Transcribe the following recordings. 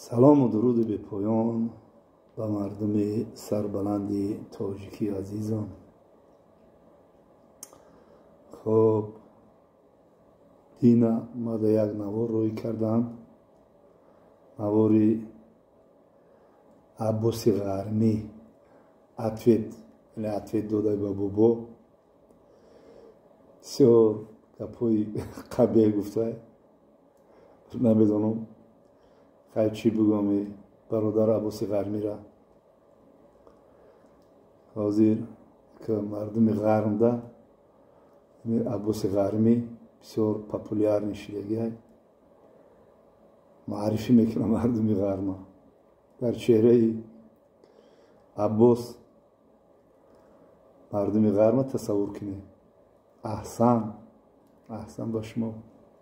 Салому дуруди бепоён ба мардуми сарбаланди тоҷикӣ азизон. Хоб, дина мада як навор рӯй кардам, навори Аббоси Ғармӣ, ответ, яъне ответ дода ба бобо. Бисёр гапҳои қабеҳ гуфта, намедонам хай чӣ бигӯям бародар Аббоси Ғармира. Ҳозир ки мардуми ғармда Аббоси Ғармӣ бисёр популярный шидагиай, маърифӣ мекунад мардуми ғарма. Дар чеҳраи Аббос мардуми ғарма тасаввур кунед. Аҳсан, аҳсан ба шумо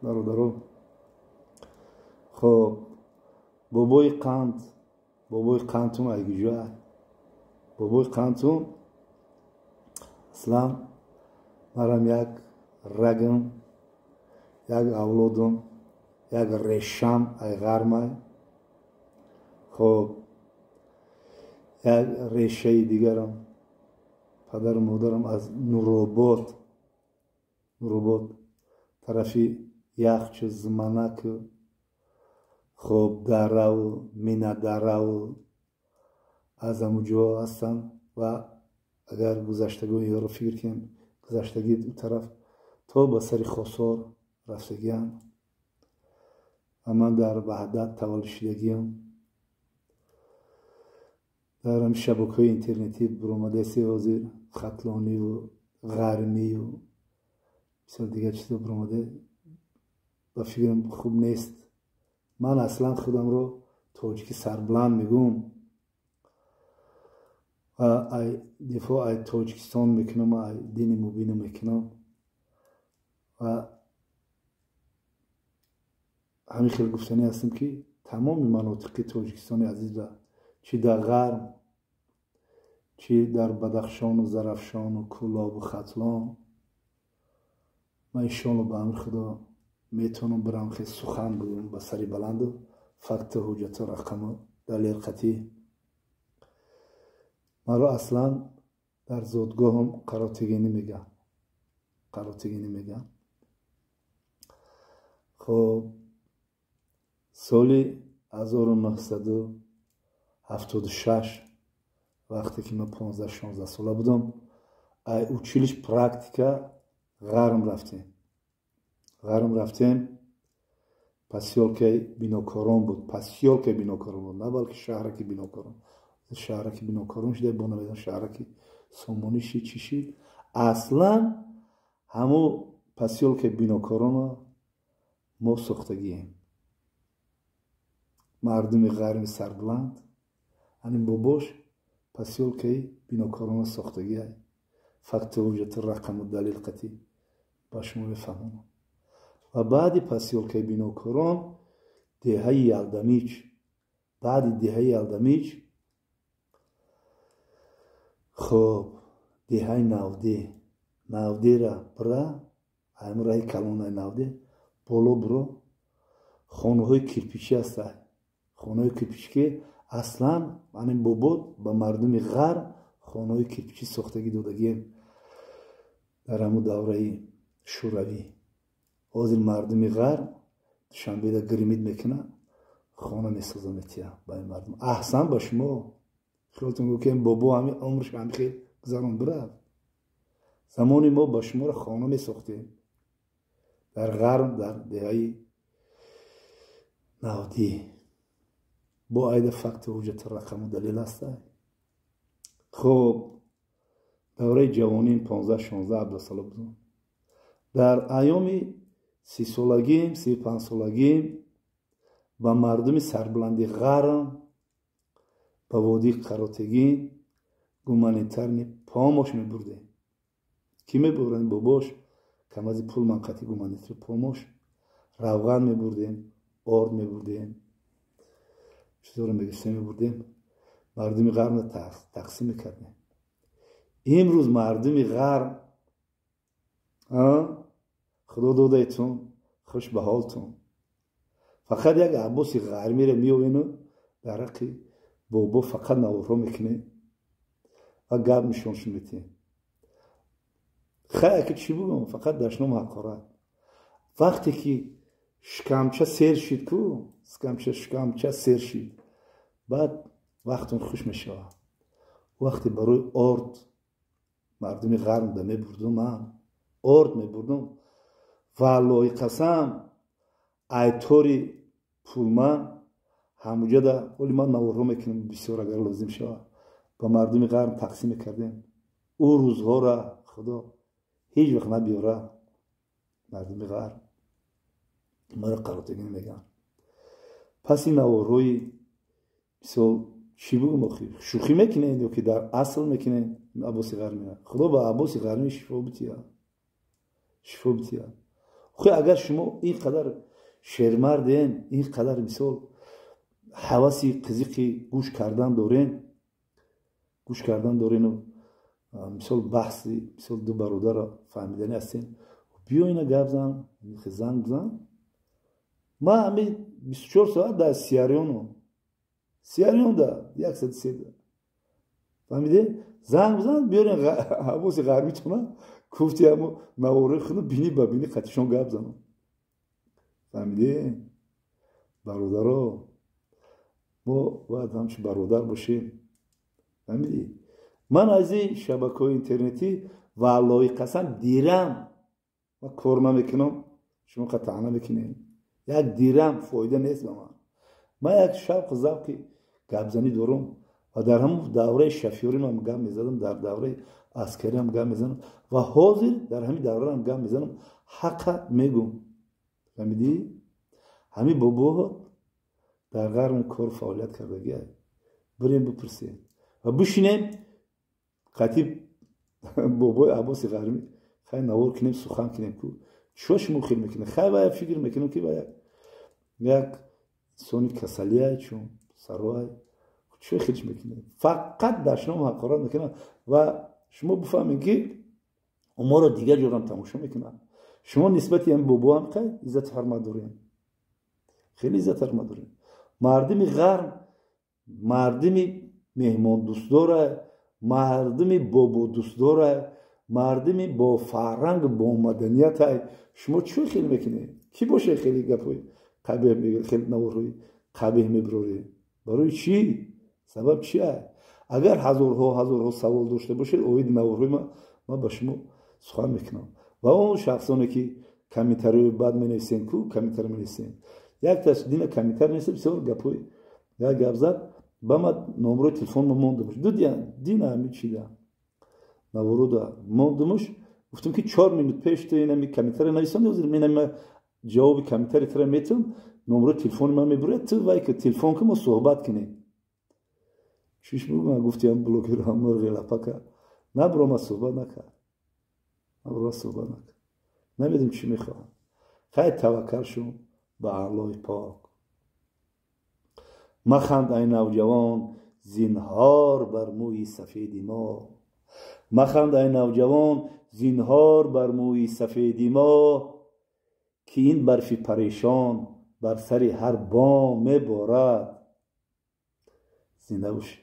бародаро. Хоб, бобои қанд, бобои қандтун айгиҷоа? Бобои қандтун аслан марам як рагам, як авлодам, як решам ай ғармай. Хоб, як решаи дигарам, падару модарам аз Нуробод, Нуробод тарафи Яхчу, Зманаку, хоб, Дараву Минадараву, аз ҳамун ҷо ҳастанд. Ва агар гузаштагони ёро фикр кунем, гузаштагии ду тараф то ба сари Хосор рафтагианд. Ва ман дар Ваҳдат таваллуд шудагиам. Дар ҳамин шабакаҳои интернетӣ биромадаси ҳозир хатлониву ғармию бисёр дигар чизо биромада, ба фикрам хуб нест. Ман аслан худамро тоҷики сарбуланд мегӯм ва ай дифоъ ай Тоҷикистон мекунам, ай дини мубина мекунам. Ва ҳамин хел гуфтанӣ ҳастам, ки тамоми манотиқи Тоҷикистони азиза, чӣ дар ғарб, чӣ дар Бадахшону Зарафшону Кӯлобу Хатлон, ман иншоалло ба амри Худо метавонам бирам, хел сухан бигӯям ба сари баланду факту ҳуҷҷату рақаму далел қатъӣ. Маро аслан дар зодгоҳам Қаротегинӣ мегӯянд, Қаротегинӣ мегӯянд. Хоб, соли 1976, вақте ки ман 15-16 сола будам, ай училищ практика ғарм рафтем. Ғарм рафтем, посёлкаи Бинокорон буд, посёлкаи Бинокорон буд, на балки шаҳраки Бинокорон. Шаҳраки Бинокорон шуда, бо намедонам шаҳраки Сомонӣ шид, чӣ шид. Аслан ҳамун посёлкаи Бинокоронро мо сохтагием, мардуми ғарми сарбуланд. Ҳамин бобош посёлкаи Бинокоронро сохтагиай. Факту ҳуҷҷату рақаму далел қатъӣ ба шумо мефаҳмонам. Ва баъди посёлкаи Бинокорон деҳаи Ялдамич, баъди деҳаи Ялдамич, хоб, деҳаи Навде. Навдера бира, ҳамин раҳи калонаи Навде боло биро, хонаҳои кирпичӣ ҳастанд, хонаҳои кирпичӣ, ки аслан ҳамин бобод ба мардуми ғарб хонаҳои кирпичӣ сохтагӣ додагием дар ҳамун давраи шӯравӣ. Ҳозир мардуми ғарб Душанбеда гримит мекунад, хона месоза метиҳад ба ин мардум. Аҳсан ба шумо. Хиёлтон гӯ ки бобо ҳамин умрш ҳамин хел гузарон бирафт. Замони мо ба шуморо хона месохтем дар ғарб, дар деҳаи Навдӣ. Бо айда факту ҳуҷҷату рақаму далел ҳаста. Хоб, давраи ҷавоним 15, 16, 17 сола будам. Дар айёми 30-солагим, 35-солагим ба мардуми сарбуланди ғарм, ба водии Қаротегин гуманитарный помощь мебурдем. Кӣ мебурдем? Бобош камази пул манқати гуманитарный помощь равған мебурдем, орд мебурдем, чизоро мегирифтем, мебурдем, мардуми ғарбро тақсим мекардем. Имрӯз мардуми ғарб, худо додаетон, хуш ба ҳолтон. Фақат як Аббоси Ғармиро меовену Дар ҳаққи бобо фақат наворҳо мекунед ва гап нишоншон метиҳед. Хай, аки чӣ бугам, фақат дашном, ҳақорат. Вақте ки шикамча сер шид ку, шикамча сер шид, баъд вақтон хуш мешавад. Вақте барои орд мардуми ғарбда мебурдум, ман орд мебурдум, валлоҳи қасам, айтори пулман ҳамуҷада оли ман наворҳо мекунам бисёр, агар лозим шавад, ба мардуми ғарб тақсим мекардем. Ӯ рӯзҳора худо ҳеҷ вақт набиёра. Мардуми ғарб маро қаротагӣ мегӯянд. Пас ин наворҳои, мисол, чӣ бугум охир, шӯхӣ мекунед ё ки дар асл мекунед? Аббоси Ғармӣ, худо ба Аббоси Ғармӣ шифо бития, шифо бития. Охи, агар шумо ин қадар шермарден, ин қадар, мисол, ҳаваси қизиқи гӯш кардан дорен, гӯш кардан дорену, мисол, баҳси, мисол, ду бародарро фаҳмиданӣ ҳастен, биё ина гап зан, занг бизан. Ман ҳами 24 соат дар Сиариону Сиарионда 103, фаҳмиде? Занг бизан, биёрен Аббоси Ғарбитона, гуфти ҳамо навораи худу бини ба бини қатишон гап занам. Фаҳмиде, бародаро? Мо бояд ҳамчун бародар бошем, фаҳмидӣ? Ман аз ин шабакаҳои интернетӣ, валлоҳи қасам, дирам ман кор намекунам. Шумо қатъа мекунед, як дирам фоида нест ба ман. Ман як шавқу завқи гапзанӣ дорам ва дар ҳамон давраи шофёримам гап мезадам, дар давраи аскариам гап мезанам ва ҳозир дар ҳамин давраам гап мезанам, ҳақа мегӯм. Фаҳмидӣ? Ҳамин бобоҳо дар ғарм кор фаъолият кардагия, бирем бипурсем ва бишинем қатиб бобои Аббоси Ғармӣ, хай, навор кунем, сухан кунем ку. Чио шумо хел мекунед? Хай, вая фикр мекунем, ки вая як инсони касалия, чун сароай чио хелш мекунед? Фақат дашном, ҳақорат мекунад. Ва шумо бифаҳмед, ки уморо дигар ҷорам тамошо мекунанд. Шумо нисбати ҳам бобоам қай иззату ҳурмат дорем, хеле иззат ҳурмат дорем. Мардуми ғарб мардуми меҳмондӯстдора, мардуми бободӯстдора, мардуми бофарҳанг, бомаданиятай. Шумо чӣ хел мекунед? Кӣ боше, хеле гапҳои қабеҳ, хеле наворҳои қабеҳ мебироред? Барои чӣ? Сабаб чия? Агар ҳазорҳо ҳазорҳо савол дошта бошед оиди наворҳои ман, ман ба шумо сухан мекунам. Ва он шахсоне ки комментариҳои бад менависен ку, комментари менависен, якташ дина комментари нависа, бисёр гапҳои як гап зад ба ма, номрои телефонма мондамуш. Ду дина ҳами чида наворуда мондамуш. Гуфтам, ки 4 минут пеш ту инами комментари нависонди, ҳозир инами ҷавоби комментари тара метавон, номрои телефони ман мебурад, ту вай ки телефон ки, мо суҳбат кунем. Чиш бугӯ? Гуфти ҳам блогер, ҳам мурғи набурома, суҳбат накард, набурома, суҳбат накард. Намедонам, чӣ мехоҳам. Хай, таваккал шум ба Аллоҳи пок. Маханд, ай навҷавон, зинҳор бар мӯи сафеди мо, маханд, ай навҷавон, зинҳор бар мӯи сафеди мо, ки ин барфи парешон бар сари ҳар бом меборад. Зинда бошед.